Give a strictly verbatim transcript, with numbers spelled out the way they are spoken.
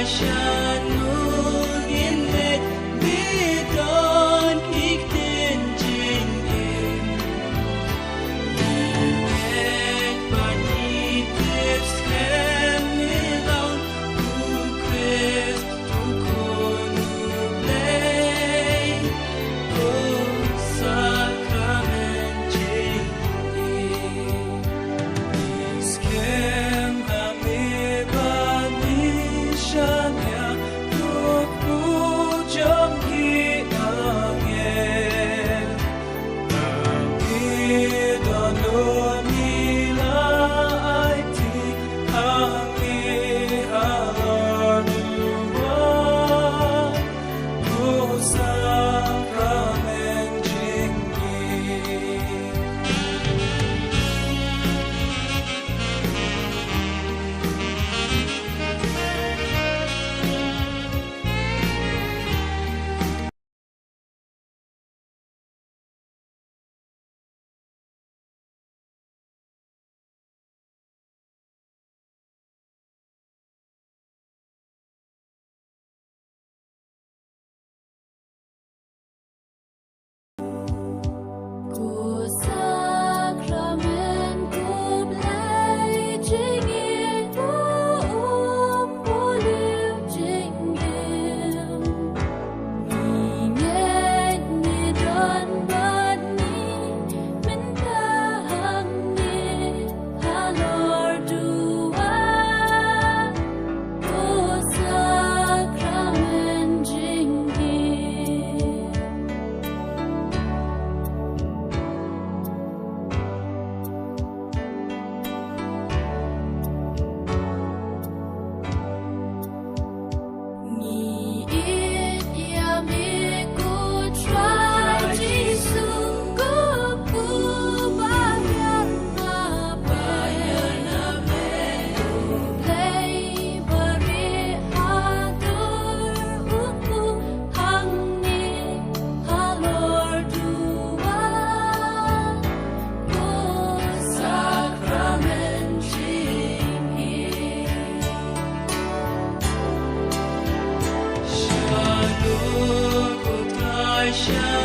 Shano ngin leit, ngi don ki ktien jingim. Ngi ngeit ba ngi tip skhem ïa u Khrist, u Khun u Blei. Ko Sakramen jingim. Ngi skhem ha me ba ngi shaniah, duk buh jong ki angel. Ngi don, ngi la aiti ha ngi halor duwan. Ko Sakramen jingim. Ko Sakramen, ko Blei jingim, ko um pule jingim. Ngi ngeit ngi don bad ngi mynta hangne halor duwan, ko Sakramen jingim. Ngi ïeit ïa me ko Trai Jisu, ko Kpu ba riam ha pdeng, ko Blei ba rieh ha dur, u kpu hangne halor duwan, ko Sakramen jingim. Shano ko Trai, shano